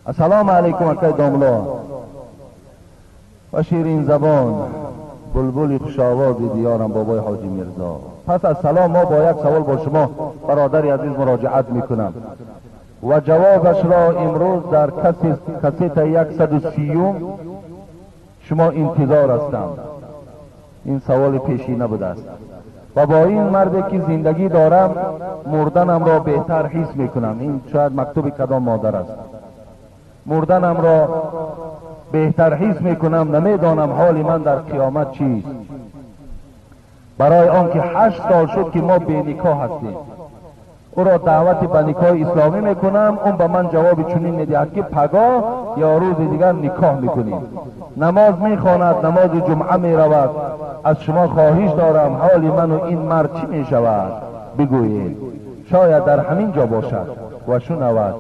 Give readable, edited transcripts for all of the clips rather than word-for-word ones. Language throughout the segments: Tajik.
Ассалому алайкум, акай домло ва ширин забон, булбули хушовози диёрам, бобои ҳоҷи Мирзо. Пас аз салом, мо бо як савол бо шумо, бародари азиз, муроҷиат мекунам ва ҷавобашро имрӯз дар кассетаи 130-ум шумо интизор ҳастам. Ин саволи пешина будааст. Ва бо ин марде ки зиндагӣ дорам, мурданамро беҳтар ҳис мекунам. Ин шояд мактуби кадом модар аст. Мурданамро беҳтар ҳис мекунам, намедонам ҳоли ман дар қиёмат чист, барои он ки 8 сол шуд, ки мо беникоҳ ҳастем. Ӯро даъвати ба никоҳи исломӣ мекунам, он ба ман ҷавоби чунин медиҳад, ки пагоҳ ё рӯзи дигар никоҳ мекунем. Намоз мехонад, намози ҷумъа меравад. Аз шумо хоҳиш дорам, ҳоли ману ин мард чӣ мешавад, бигӯед. Шояд дар ҳамин ҷо бошад ва шунавад.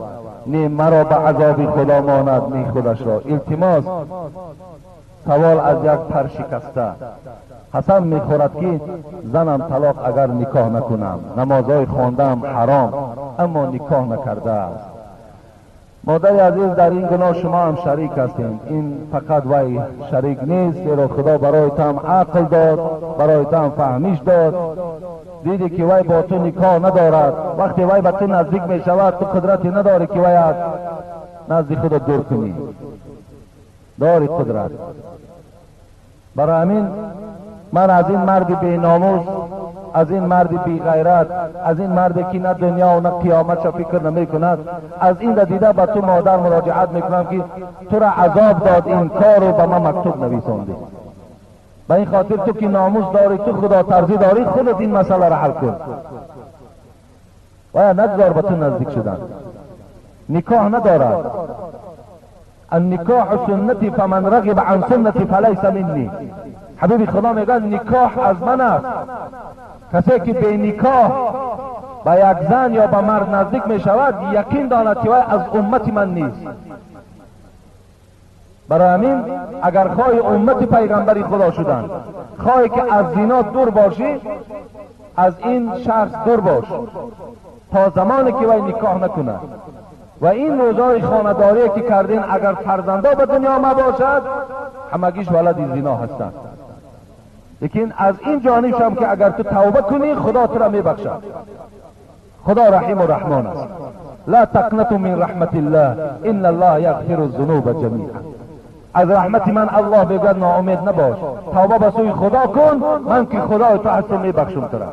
Не маро ба азоби Худо монад, не худашро. Илтимос. Савол аз як паршикаста. Қасам мехӯрад, ки занам талоқ, агар никоҳ накунам. Намозҳои хондаам ҳаром, аммо никоҳ накардааст. Модари азиз, дар ин гуноҳ шумо ҳам шарик ҳастем. Ин фақат вай шарик нест, зеро Худо барои ту ҳам ақл дод, барои ту ҳам фаҳмиш дод. Дидӣ, ки вай бо ту никоҳ надорад. Вақте вай ба ту наздик мешавад, ту қудрате надорӣ, ки вай аз назди худо дур кунӣ. Дори қудрат? Барои ҳамин ман аз ин марди беномус, аз ин марди беғайрат, аз ин марде, ки на дунё на қиёматша фикр намекунад, аз ин да дида ба ту, модар, муроҷиат мекунам, ки тура азоб дод ин кору ба ман мактуб нависондӣ. Ба ин хотир ту ки номус дорӣ, ту худотарзӣ дорӣ, худат ин масъаларо ҳал кун ва нагзор ба ту наздик шудан. Никоҳ надорад. النكاح سنتي فمن رغب عن سنتي فليس مني. Ҳабиби Худо мегӯяд: никоҳ аз ман аст, касе ки беникоҳ ба як зан ё ба мард наздик мешавад, яқин донад, ки вай аз уммати ман нест. Барои ҳамин агар хоҳи уммати пайғамбари Худо шудан, хоҳе ки аз зино дур бошӣ, аз ин шахс дур бош то замоне ки вай никоҳ накунад. Ва ин рӯзҳои хонадорие ки кардин, агар фарзандо ба дунё мабошад, ҳамагиш валади зино ҳастанд. Лекин аз ин ҷонибшам, ки агар ту тавба кунӣ, Худо тура мебахшад. Худо раҳиму раҳмон аст. لا تقنطوا من رحمة الله إن الله يغفر الذنوب جميعا. Аз раҳмати ман, Аллоҳ бегӯяд, ноумед набош, тавба ба сӯи Худо кун, ман ки Худои ту ҳастам, мебахшум тура.